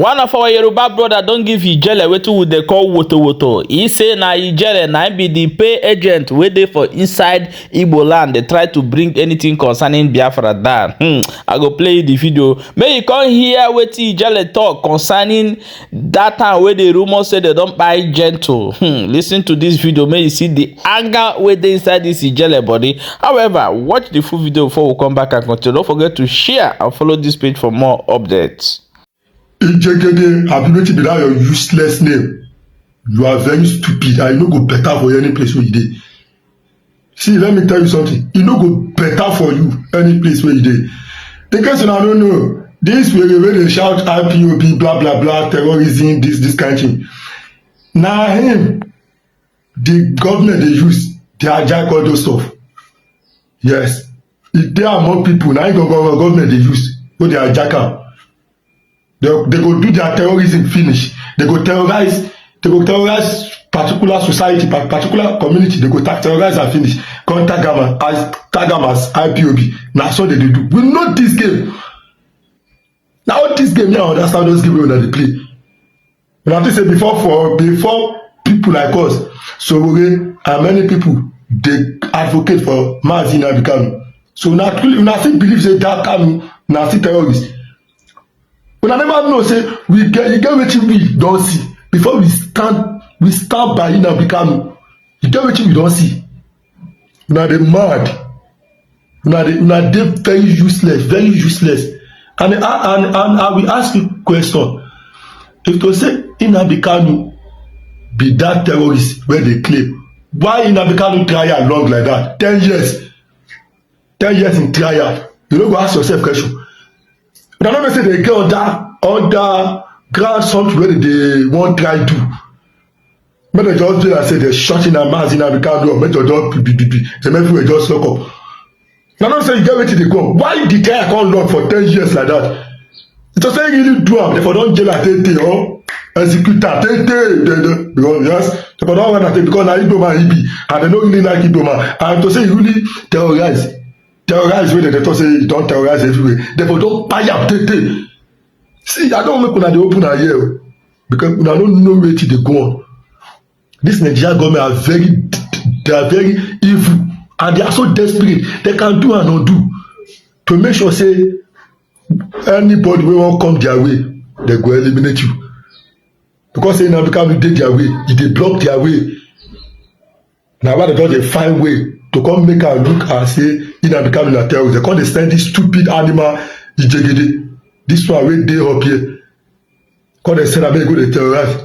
One of our Yoruba brother don give Ijele wetin we dey call woto woto. E say na Ijele na im be the pay agent wey dey for inside Igbo land dey try to bring anything concerning Biafra down. I go play you the video. Make you come hear wetin Ijele talk concerning that time wey the rumour say they don kpai Gentle. Listen to this video, make you see the anger wey dey inside this Ijele body. However, watch the full video before we come back and continue. Don't forget to share and follow this page for more updates. Ijegede abi wetin be that your useless name? You are very stupid and e no go better for you any place wey you dey. See, let me tell you something, e no go better for you any place wey you dey. In case una no know, this were wey dey shout IPOB blah blah blah terrorism, this kind thing, na him the government dey use dey hijack all those stuff. Yes, e dey among people na him gangan government dey use wey dey hijack am. They go do their terrorism finish, they go terrorize particular society, particular community. They go terrorize am finish, come tag am as IPOB. Na so they dey do. We know this game. Na all this game, me, I understand those game wey una dey play. Una think say before people like us, Sowore and many people dey advocate for Mazi Nnamdi Kanu, so una still believe say that Kanu na still terrorist. Una never know say we get, e get wetin we don see before we stand by Nnamdi Kanu. E get wetin we don see. Una dey mad. Una dey very useless, very useless. And I will ask you question: if to say Nnamdi Kanu be that terrorist wey dey claim, why Nnamdi Kanu trial long like that? 10 years, 10 years in trial. You no go ask yourself question? Una no know say dey get under ground something wey dem dey wan try do, make dem just do like say dem shut in Mazi Nnamdi Kanu up, make dem just ppp dem everywhere just lock up. Na know say you get wetin dey go on. Why the trial come long for 10 years like that? If to say really do am, dem for don jail am tey tey or execute am tey tey dem, because yes, dem for don run am tey, because na Igbo man he be and dem no really like Igbo man. And to say he really terrorize wey dem dey talk say he don terrorize everywhere, dem for don kpai am tey tey. See, I don make una dey open una ear o, because una no know wetin dey go on. This Nigeria government are very, they are very evil and they are so desperate. They can do and undo to make sure say anybody wey wan come their way, they go eliminate you, because say Nnamdi Kanu dey their way, e dey block their way. Na why they just dey find way to come make am look as say Nnamdi Kanu na terrorist. They come dey send this stupid animal Ijegede, this one wey dey up here, come dey send am make e go dey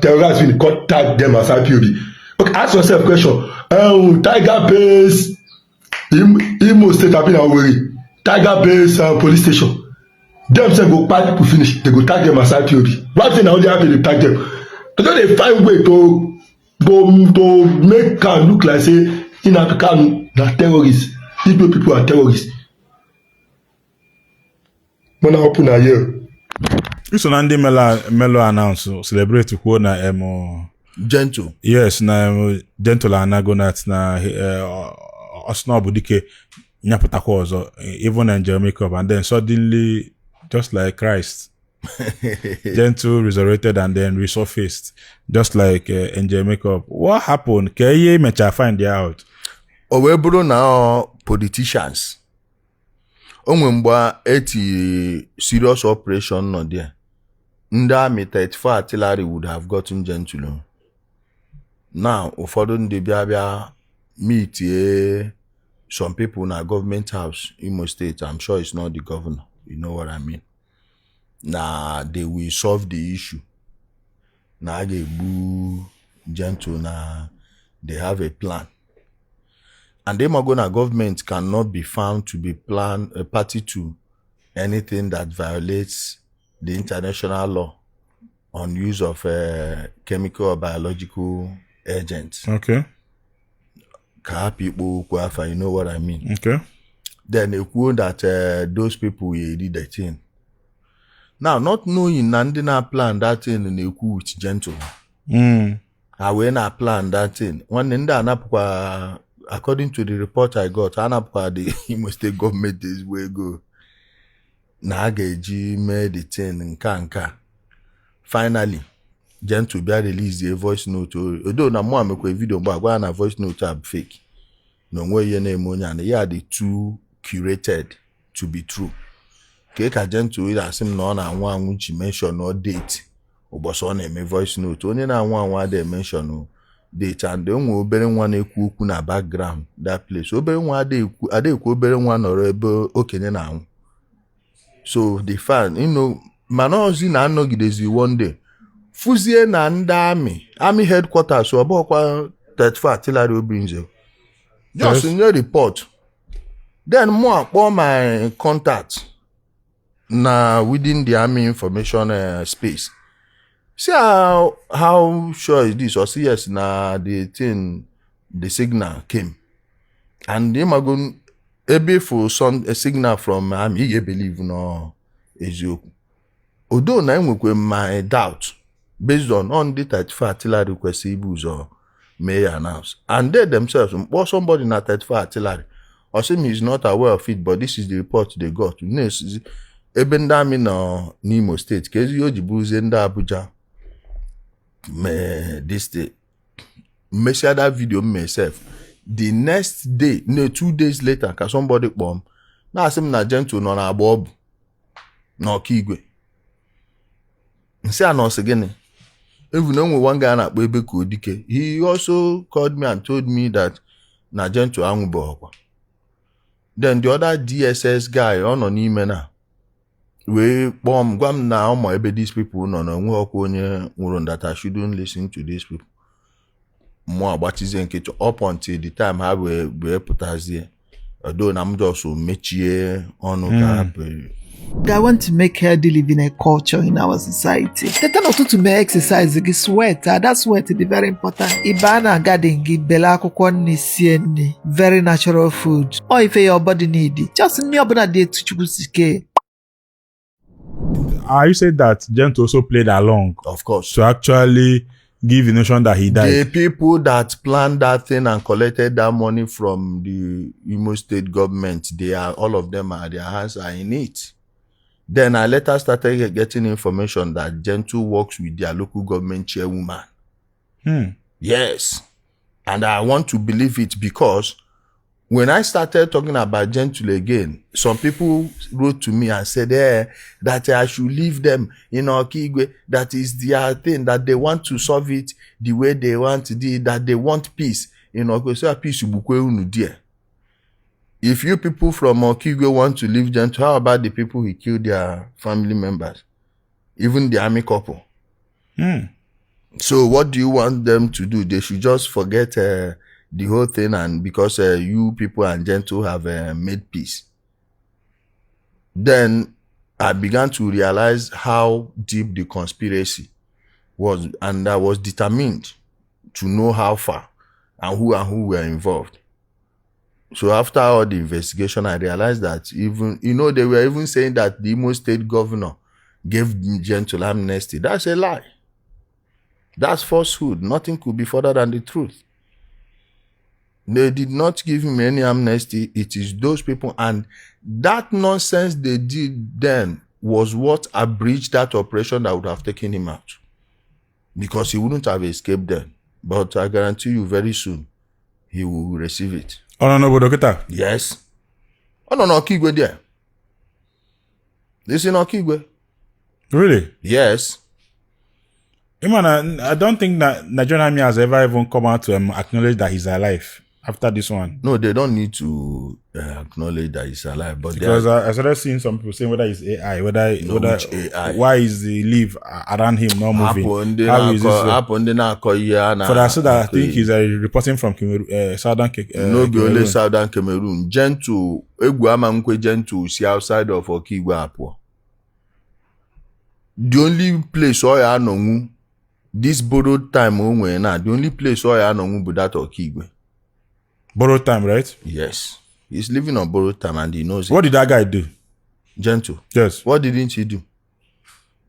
terrorize finish, come tag them as IPOB. Okay, ask yourself question. Tiger Base, Imo State abi na Owerri, Tiger Base police station, dem sef go kpai people finish, they go tag them as IPOB. Why say na only IPOB dey tag them? They don dey find way to make am look like say Nnamdi Kanu na terrorist, Igbo people are terrorists. Una open una ear. Iso na ndị melo announce, celebrate, kwuo na em Gentle. Yes, na Gentle anago na ọsị na ọ bụ dike nyapụtakwa ọzọ, even Angel Makeup, and then suddenly, just like Christ, Gentle resurrected and then resurfaced just like Angel Makeup. What happened? Ka ihe mechaa find out? O wee bụrụ na ọ politicians o nwe mgbe eti serious operation nọ there, ndị army 34 artillery would have gotten Gentle o. Now ụfọdụ ndị bịa meetie some people na government house, Imo State. I'm sure it's not the governor, you know what I mean, na they will solve the issue, na a ga-egbu Gentle, na they have a plan. And ịmago na government cannot be found to be plan a party to anything that violates the international law on use of chemical or biological agents. Ka hapụ ikpo okwu afa, you know what I mean. Then ekwuo that those people will eri the thing. Now, not knowing na ndị na-plan that thing na-ekwu with Gentle. Ha wee na plan that thing. Nwanne, ndị anapụkwa, according to the report I got, anapụkwa the Imo State government ezigbo ego na a ga-eji mee the thing nke a nke a. Finally, Gentle bịa release a voice note. Odo na mụ mekwa video mgbe agwa ya na voice note a bụ fake, na onwe ihe na-eme onye a, na ya dị too curated to be true. Ka Gentle ị asị m na ọ na-anwụ anwụ ji mention ọ date ụbọchị ọ na-eme voice note. Onye na-anwụ anwụ adịghị mention date. And o nwere obere nwa na-ekwu okwu na background that place. Obere nwa adịghị ekwu, obere nwa nọrọ ebe okenye na-anwụ. So the fan mana ozi na-anọgidezi one day fụzie na ndị army headquarters, ọ bụghịkwa 34 Artillery Obinze, just nye report. Then mụ akpọ my contact na within the army information space, see how sure is this, or say yes, na the thing, the signal came. And ịmago ebe for some a signal from army, ị ga-ebelieve no eziokwu. Although na enwekwe my doubt based on the 34 Artillery kwesịrị ibu ụzọ mee ya announce, and they themselves mkpọ somebody na 34 Artillery, ọ sị m he is not aware of it, but this is the report they got. Na-esizi ebe ndị army nọ n'Imo Steeti ka ezi o ji bụrụzie ndị Abuja mee this thing. Mmesia that video m myself, the next day, no, 2 days later, ka somebody kpọọ m na-asị m na Gentle nọ na-agba ọbụ n'Ọkaigwe. Nsị a na ọsị gịnị? Even onwe one guy a na-akpọ Ebe ka Odike, he also called me and told me that na Gentle anwụbeghịkwa. Then the other DSS guy ọ nọ n'ime na wee kpọọ m gwa m na ọ ma ebe these people nọ, na onwe ọkwa onye nwụrụ, that I shouldn't listen to these people. Mụ agbachizie nkịtị up until the time ha wee pụtazie, although na m just mechie ọnụ ka hapụ. I want to make healthy living a culture in our society. Teta n'ụtụtụ, mee exercise gị, sweat, ada sweat dị very important. Ị baa na garden gị, bele akwụkwọ nri, sie nri, very natural food. Ọ ife your body need. Just nri ọbụla dị etu Chukwu si kee. You said that Gentle also played along Of course. To actually give the notion that he died. The people that planned that thing and collected that money from the Imo State government, they are all of them are their hands are in it. Then I later started getting information that Gentle works with their local government chairwoman. Yes. And I want to believe it because when I started talking about Gentle again, some people wrote to me and said that I should leave them in Okigwe, that is their thing, that they want to solve it the way they want to do it, that they want peace in Okigwe. So peace gbukwe unu there. If you people from Okigwe want to leave Gentle, how about the people who killed their family members? Even the army couple. So what do you want them to do? They should just forget the whole thing, and because you people and Gentle have made peace. Then I began to realize how deep the conspiracy was, and I was determined to know how far and who were involved. So after all the investigation, I realized that even they were even saying that the Imo State governor gave Gentle amnesty. That's a lie. That's falsehood. Nothing could be further than the truth. They did not give him any amnesty. It is those people, and that nonsense they did then was what abridged that operation that would have taken him out. Because he wouldn't have escaped then. But I guarantee you, very soon, he will receive it. Ọ nọ n'obodo kịta? Yes. Ọ nọ n'Ọkigwe there. This in Ọkigwe. Really? Yes. Ịma na I don't think that Nigerian Army has ever even come out to acknowledge that he's alive after this one. No, they don't need to acknowledge that he's alive. But they Because are, I started seeing some people saying whether it's AI, whether No, whether which AI? Why is the leaf around him not moving? Hapụ ndị How is this? na-akọ, hapụ ndị na-akọ ihe a na For that, so that I think akọ. He's reporting from Cameroon, southern No be only Cameroon. Southern Cameroon. Gentle egwu ama nkwe Gentle si outside of Okigwe apụọ. The only place ọ ya anọnwu this borrowed time o nwere na, the only place ọ ya anọnwu bụ that Okigwe. Borrowed time, right? Yes, he's living on borrowed time and he knows it. What did that guy do? Gentle? Yes. What didn't he do?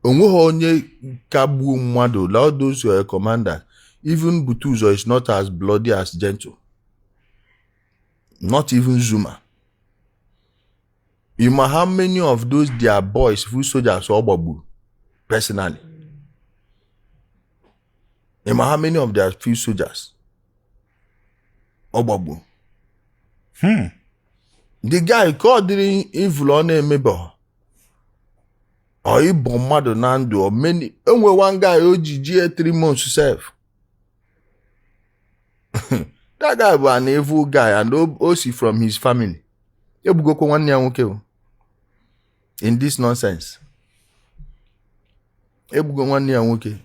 Onweghị onye ka gbuo mmadụ. All those commanders, even Butuzo is not as bloody as Gentle, not even Zuma. You ma how many of those their boys, foot soldiers, ọ gbagburu personally? Ịma how many of their few soldiers ọ gbagbu? The guy ka ọ dịrị evil ọ na-emebe ọ ịbụ mmadụ na ndụ ọ many. Enwe one guy o ji jie 3 months sef. That guy bụ an evil guy and o si from his family egbugokwa nwanne ya nwoke o. In this nonsense egbugo nwanne ya nwoke.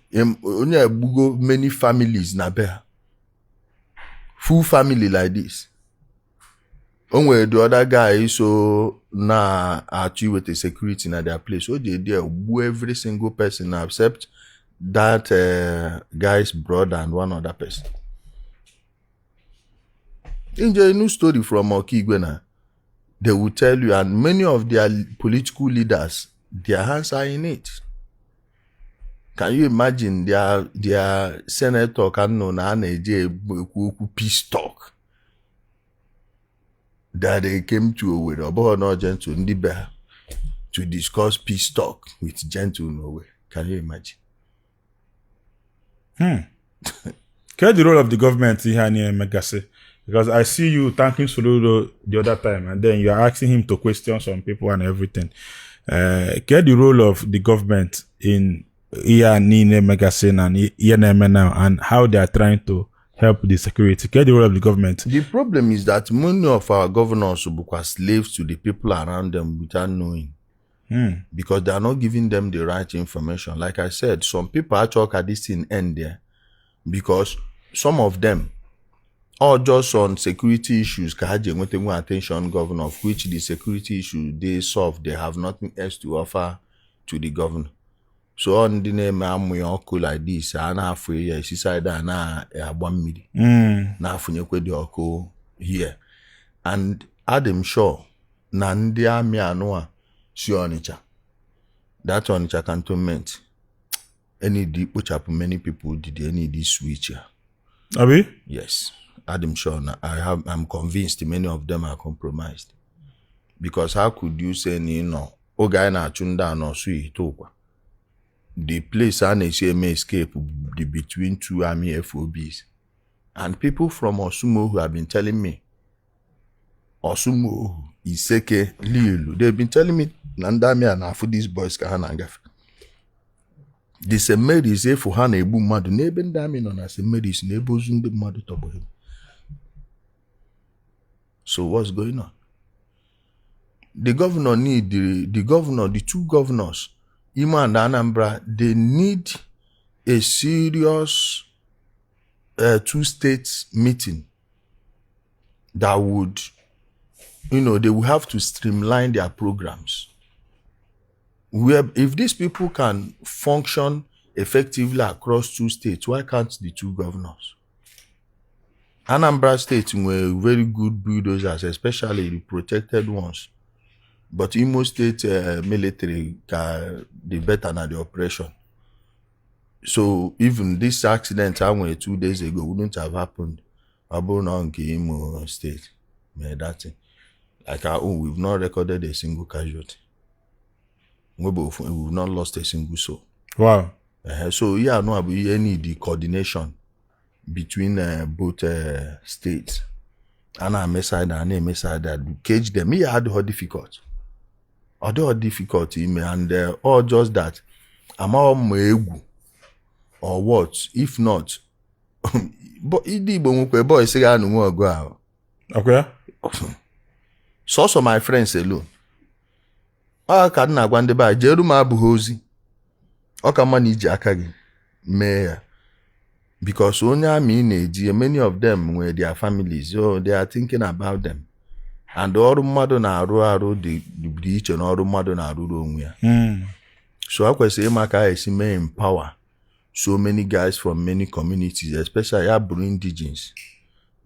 Onye egbugo many families na be ha, full family like this. O nwere the other guy so na-achọ iweta security na their place, o ji there gbuo every single person except that guy's brother and one other person. Inje new story from Okigwe na they will tell you, and many of their political leaders, their hands are in it. Can you imagine their senator ka nọ na a na-eje ekwu okwu peace talk that they came to Owerri, ọ bụghị na Gentle ndị be ha, to discuss peace talk with Gentle n'Owerri? Can you imagine? Get the role of the government ihe a na-emegasị, because I see you thanking Soludo the other time and then you are asking him to question some people and everything. Get the role of the government in ihe a niile megasị na ihe na-eme now and how they are trying to help the security. Get the role of the government. The problem is that many of our governors bụkwa slaves to the people around them without knowing, because they are not giving them the right information. Like I said, some people actually ka this thing end there because some of them all just on security issues ka ha ji enweta nwe attention governor, of which the security issue they solve, they have nothing else to offer to the governor. So ọ ndị na-eme amụ ya ọkụ like this, a na-afụ ya esi side a na-agba mmiri na-afụnyekwe dị ọkụ here, and adị m sure na ndị amị anụ a si Ọnịcha, that Ọnịcha cantonment, need ikpochapụ many people did need switch ya. Abi? Yes, adị m sure na I'm convinced many of them are compromised, because how could you say na ị nọ oge anyị na-achụ ndị a n'ọsụ ite ụkwa, the place a na-esi eme escape dị between two army FOBs, and people from Osumohu have been telling me, Osumohu, Iseke, Lilu, they've been telling me na ndị army a na-afụ these boys ka ha na-agafe the St. Mary's, efu ha na-egbu mmadụ n'ebe ndị army nọ na St. Mary's, na ebe ozu ndị mmadụ tọgbọrọ. So what's going on? The governor need the governor, the two governors, Imo and Anambra, they need a serious two states meeting that would, they will have to streamline their programs. Where if these people can function effectively across two states, why can't the two governors? Anambra State were very good bulldozers, especially the protected ones. But Imo State military ka the better na the operation. So even this accident ha nwere 2 days ago wouldn't have happened. Ọ bụrụ na ọ nke Imo State mere that thing. Like our own, we've not recorded a single casualty. Nwebe ofu, we've not lost a single soul. So ihe anụ a bụ ihe need the coordination between both states. A na-eme side a na-eme side a, cage them. Ihe adịghị difficult. Ọ dịghị difficult ime, and all just that amaghị m ma egwu or what. If not, but ndị Igbo nwekwa boys ga-anụ nwe ọgụ ahụ. Okay. Sọsọ my friends alone, ọ ka m na-agwa ndị be anyị, jeru m abụghị ozi, ọ ka mma na iji aka gị mee ya, because onye amị ị na-eji, many of them nwere their families, so they are thinking about them, and ọrụ mmadụ na-arụ arụ dị iche na ọrụ mmadụ na-arụrụ onwe ya. So a kwesịrị ịma ka a esi mee empower so many guys from many communities, especially ya bụrụ indigenes,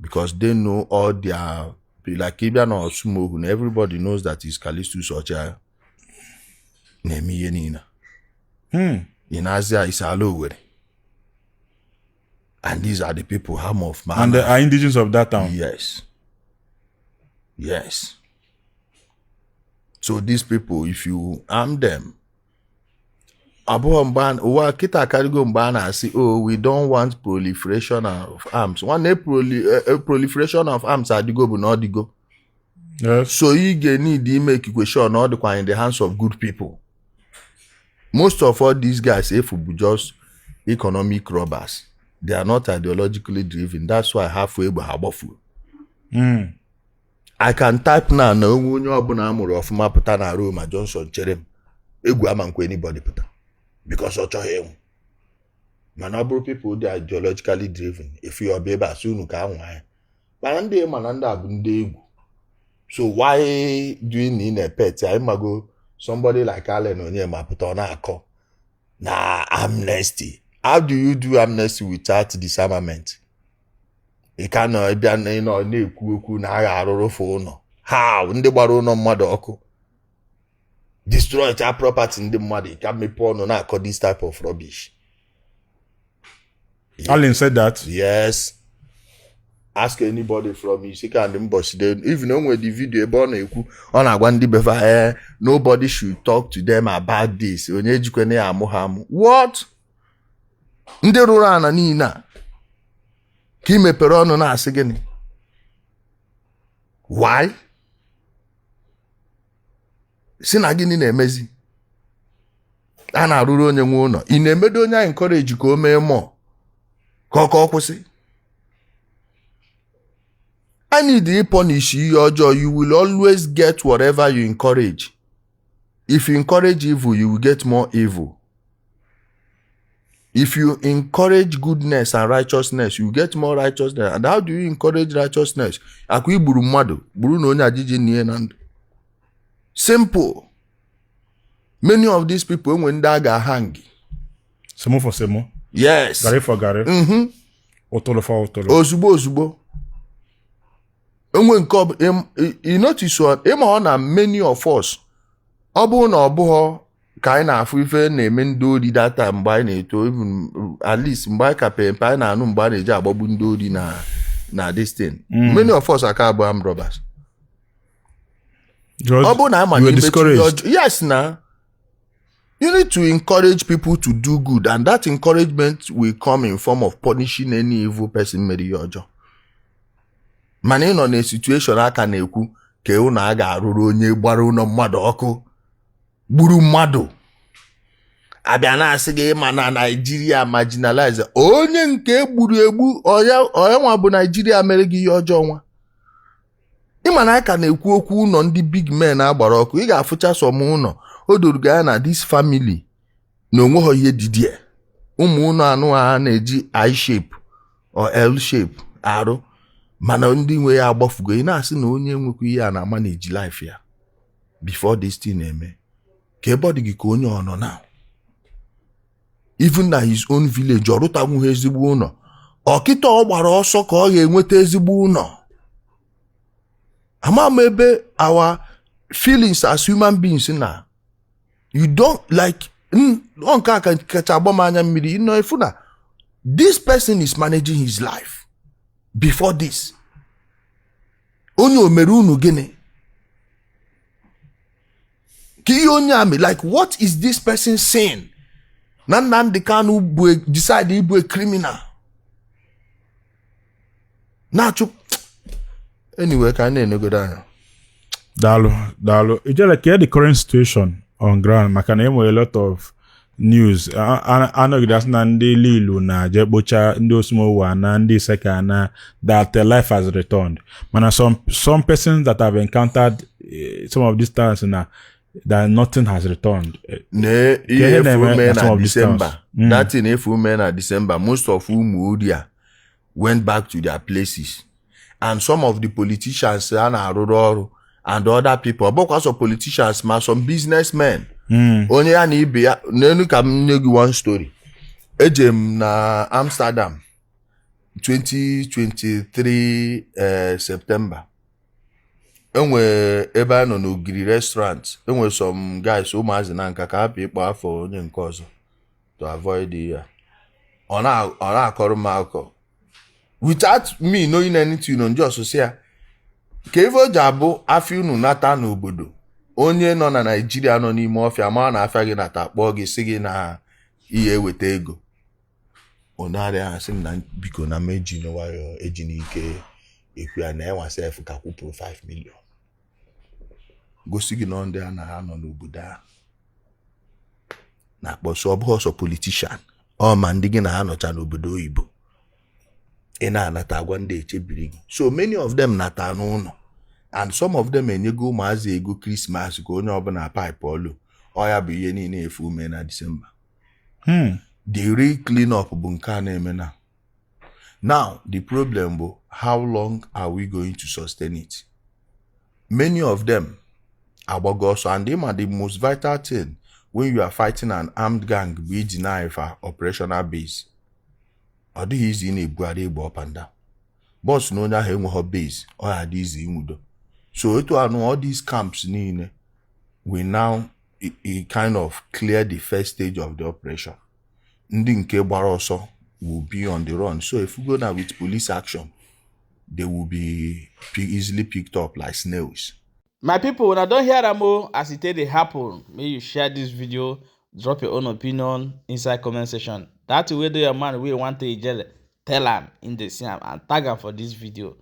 because they know all their, like ịbịa na Osumohu na everybody knows that is Callistus Ọchịagha na-eme ihe niile. Ị na-azị isi ala Owerri, and these are the people ham of man. And the are indigenous of that town. Yes. So these people, if you arm them, Abụghọ mgbe ụwa kịta akarịgo mgbe a na-asị, "Oh, we don't want proliferation of arms." Nwanne, proliferation of arms adịgo bụ na ọ dịgo. So ị ga-need ime ekikwe sure na ọ dịkwa in the hands of good people. Most of all these guys efu bụ just economic robbers. They are not ideologically driven. That's why ha fụ egbe, ha gbafuo. I can type now na onwe onye ọbụla a mụrụ ọfụma pụta na Roma Johnson chere m egwu ama nkwe anybody pụta because ọ chọghị ịnwụ. Mana ọ bụrụ people dị ideologically driven, efu ya ọbịa ebe a sị unu ka anwa ya. Mana ndị ma na ndị a bụ ndị egwu. So why doing in a pet? Anyị mago somebody like Allen Onyema pụta, ọ na-akọ na amnesty. How do you do amnesty without disarmament? Ị ka nọ bịa nọ na-ekwu okwu na agha arụrụ fụ ụlọ. How? Ndị gbara ụlọ mmadụ ọkụ, destroy cha property ndị mmadụ, ị ka mepee ọnụ na-akọ this type of rubbish? Allen said that. Yes, ask anybody from Isika and Mboside. Even o nwere the video ebe ọ na-ekwu, ọ na-agwa ndị befa, nobody should talk to them about this. Onye ejikwana ya amụ ha amụ. What? Ndị rụrụ ana niile a ka ị mepere ọnụ na-asị gịnị? Why? Si na gịnị na-emezi? A na-arụrụ onye nwe ụlọ, ị na-emedo onye anyị encourage ka o mee mmụọ ka ọ kwụsị. I need to punish ihe ọjọọ. You will always get whatever you encourage. If you encourage evil, you will get more evil. If you encourage goodness and righteousness, you get more righteousness. And how do you encourage righteousness? Akwa igburu mmadụ, gburu na onye ajiji nie na ndụ. Simple. Many of these people, enwe ndị a ga-ahang. Semo for semo. Yes. Garri for garri. Ụtụrụ for ụtụrụ. Ozugbo ozugbo. Enwe nke you notice ịma ọ na many of us, ọ bụrụ na ọ bụghọ ka anyị na-afụ ife na-eme ndị ori that time mgbe anyị na-eto, even at least mgbe anyị ka pere mpe, anyị na-anụ mgbe a na-eji agbagbu ndị ori na this thing, many of us aka abụ armed robbers. Ọ bụrụ na ama You na were imechi ihe discouraged. ọjọọ, yes, na you need to encourage people to do good, and that encouragement will come in form of punishing any evil person mere ihe ọjọọ. Mana ị nọ na situation aka na-ekwu ka ụnụ a ga-arụrụ onye gbara ụlọ mmadụ ọkụ, gburu mmadụ, abịa na-asị gị ma na Naijiria marginalize onye nke egburu egbu, onye nwa bụ Naijiria mere gị ihe ọjọọ nwa. Ịma na aka na-ekwu okwu ụlọ ndị big men agbara ọkụ, ị ga-afụcha some ụlọ o doro gị anya na this family na onwe ha ihe dị there. Ụmụ ụlọ anụ a na-eji I shape or L shape arụ, mana ndị nwe ya agbafugo. Ị na-asị na onye nwekwa ihe a na-ama na-eji life ya before this thing na-eme, ka ebe ọ dị gị ka onye ọ nọ now, even na his own village, ọ rụtanwughị ezigbo ụlọ. Ọkịta ọ gbara ọsọ ka ọ ga-enweta ezigbo ụlọ. Ama m ebe our feelings as human beings na you don't like ọ nke a kacha agba m anya mmiri. Ịnọ efu na this person is managing his life before this. Onye o mere unu gịnị ka ihe onye a mee? Like, what is this person saying na Nnamdi Kanu bụ decide ịbụ a criminal na-achụ? Anyway, ka anyị na-enegodo anya. Daalụ, daalụ. Ijele, ka the current situation on ground, maka na enwere a lot of news. Anọgide asị na ndị Lilu na-eje kpocha ndị Osumowu na ndị Iseka na that the life has returned. Mana some persons that have encountered some of these towns na that nothing has returned. Na ihe ihe efu na-eme mee na some na of these December towns? That thing efu mee na December, most of ụmụ Oria went back to their places, and some of the politicians a na-arụrụ ọrụ and other people, ọ bụkwa so politicians, ma some businessmen, onye ya na ibe ya n'elu. Ka m nye gị one story. Eje m na Amsterdam 2023 September. Enwe ebe a nọ n'Ogiri restaurant, enwe some guys, ụmụazị na nka ka hapụ ịkpọ afọ onye nke ọzọ to avoid ya. Ọ na-akọrọ m akụkọ without me knowing anything. Nje ọsụsụ ya ka ebe o ji abụ afọ unu nata n'obodo. Onye nọ na Naijiria nọ n'ime ọfịa mara na afịa gị nata kpọọ gị sị gị na ihe eweta ego onarị ahụ sị m na biko na m eji nwayọọ eji n'ike ekwu ya na enwa sef ka kwupụrụ 5 million gosi gị na ndị a na ha nọ n'obodo ahụ na-akpọ. So ọ bụghị ọsọ politician, ọ ma ndị gị na ha nọcha n'obodo oyibo ị na-anata agwa ndị echebiri gị. So many of them nata n'ụlọ and some of them enyego ụmụazị ego Christmas ka onye ọbụla pipe ọlụ ọ ya bụ ihe niile efu ume na Disemba. The real clean up bụ nke a na-eme na now. The problem bụ, how long are we going to sustain it? Many of them agbago ọsọ and ịma the most vital thing when you are fighting an armed gang bụ iji na operational base. Ọ dịghị izi ị na-ebugharị egbe up and down bọs na onye ahụ enweghị base, ọ ya adị izi inwudo. So etu anụ all these camps niile, we now i kind of clear the first stage of the operation. Ndị nke gbara ọsọ will be on the run. So if we go now with police action, they will be easily picked up like snails. My people, una don hear am o, as e take dey happen. Make you share this video, drop your own opinion inside comment section. That thing wey dey your mind wey you wan tell Ijele, tell am, im dey see am, and tag am for this video.